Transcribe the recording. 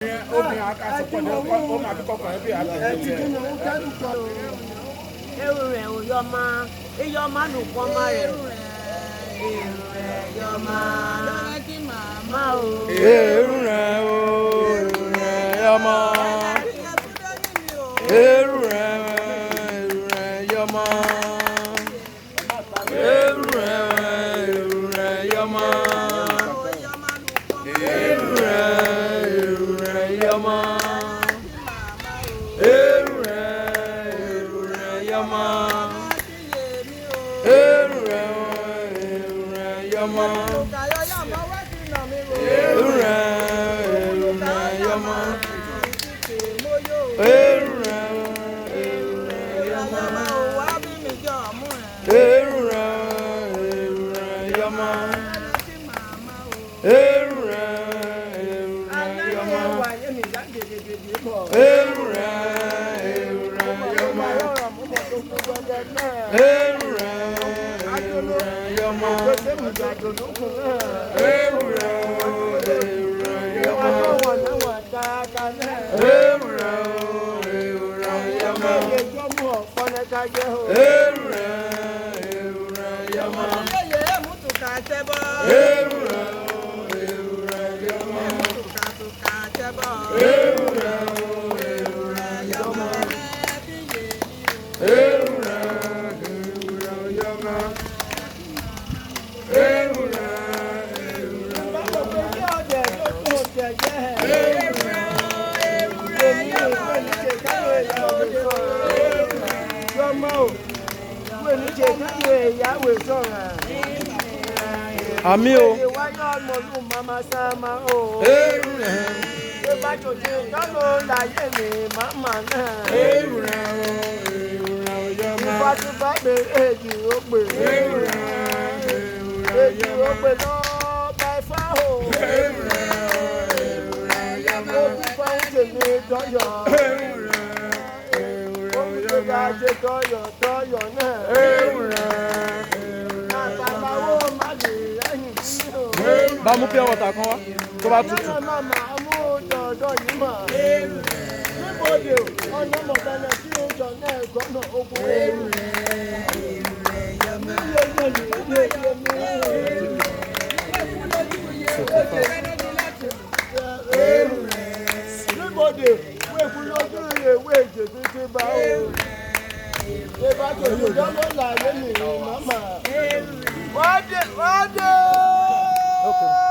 Obìnrin àsopọ̀ ní ó máa fi kọkàn ẹbí àti ẹbí. Eru rẹ̀ ò yọ ma, iyọ̀ má nù kọ́ má rẹ̀. Eru rẹ̀ yọ ma, má o. Eru rẹ̀ o, eru rẹ̀ yọmọ. Eru rẹ̀, eru rẹ̀ yọmọ. Eru rẹ̀, eru rẹ̀ yọmọ. Eru rẹ̀, eru rẹ̀ yọmọ. Eru rẹ̀, eru rẹ̀ yọmọ. Eru rẹ̀, eru rẹ̀ yọmọ. Eru rẹ̀, eru rẹ̀ yọmọ. Eru rẹ̀, eru rẹ̀ yọmọ. Eru rẹ̀, eru rẹ̀ yọmọ. Eru rẹ̀, eru rẹ̀ yọmọ. Eru rẹ̀, eru rẹ̀ yọmọ. Eru rẹ̀, eru rẹ̀ yọmọ. Eru rẹ̀, eru rẹ̀ yọmọ. Eru rẹ̀, eru rẹ̀ yọmọ. Eru rẹ̀, eru rẹ̀ yọmọ. Eru rẹ̀, eru rẹ̀ yọmọ. Eru rẹ̀, eru rẹ̀ yọmọ. Eru rẹ̀, eru rẹ̀ yọmọ. Eru rẹ̀, eru rẹ̀ yọmọ. Àmín o. Eru rẹ̀, eru rẹ̀, eru rẹ̀ yọmọ. Eru rẹ̀, eru rẹ̀ yọmọ. Eru rẹ̀, eru rẹ̀ yọmọ. Eru rẹ̀, eru rẹ̀ yọmọ. Tọyọ̀ tọyọ̀ náà. Eru rẹ̀, eru rẹ̀ yọmọ. Bá mú pure water kan wá tó bá tutù. Màmá mú dọ̀dọ̀ yìí mọ̀. Níbodè ọ̀nà mọ̀tẹ́lẹ̀ tí ó jọ náà gbọ́nà ogun. Iye iye mi, iye iye mi. Níbodè wéèkú lójú ìwé èjè títí bá o. Ìbátan ìjọba làyé mi màmá. Wọ́n dé, wọ́n dé. Okay.